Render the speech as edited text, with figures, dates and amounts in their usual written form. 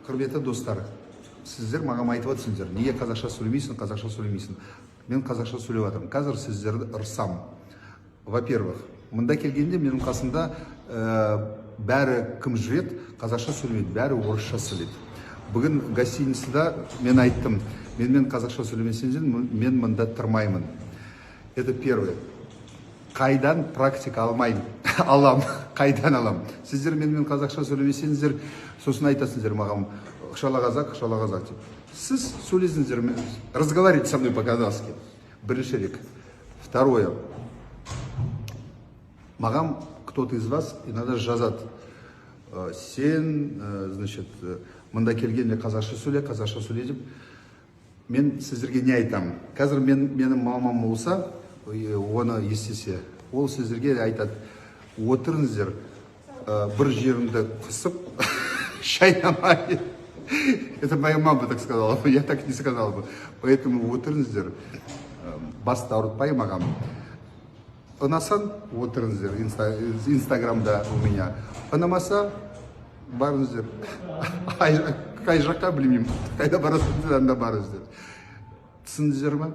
Құрметті достар, сіздер маған айтып жатсыңдар: «Неге қазақша сөйлемейсің, қазақша сөйлемейсің?» Мен қазақша сөйлеп жатырмын. Қазір сіздерді ұрсам. Во первых, мында келгенде менің қасымда бәрі кім жүреді, қазақша сөйлемейді, бәрі орысша сөйлейді. Бүгін гостиницада мен айттым: «Менімен қазақша сөйлемесеңіздер, мен мында тұрмаймын». Это первое. Қайдан практика алмаймын, алам, қайдан алам? Сіздер менімен қазақша сөйлемесеңіздер, сосын айтасыңдар маған: «Шала қазақ, шала қазақ», — деп. Сіз сөйлесіңіздер, разговаривайте со мной по-казахски. Бірінші рет. Второе, маған кто-то из вас иногда жазады: «Сен, значит, мында келгенде қазақша сөйле, қазақша сөйле», — деп. Мен сіздерге не айтамын? Қазір менің мамам болса, оны естісе, ол сіздерге айтады: «Отырыңыздар, бір жеріңді қысып шайнамай». Это моя мама так сказала, я так не сказал бы. Поэтому отырыңыздар, басты ауыртпай маған. Ұнасаң, отырыңыздар инстаграмда у меня. Ұнамаса, барыңыздар қай жаққа, білмеймін, қайда барасыңдар, анда барыңыздар. Түсіндіңіздер ма?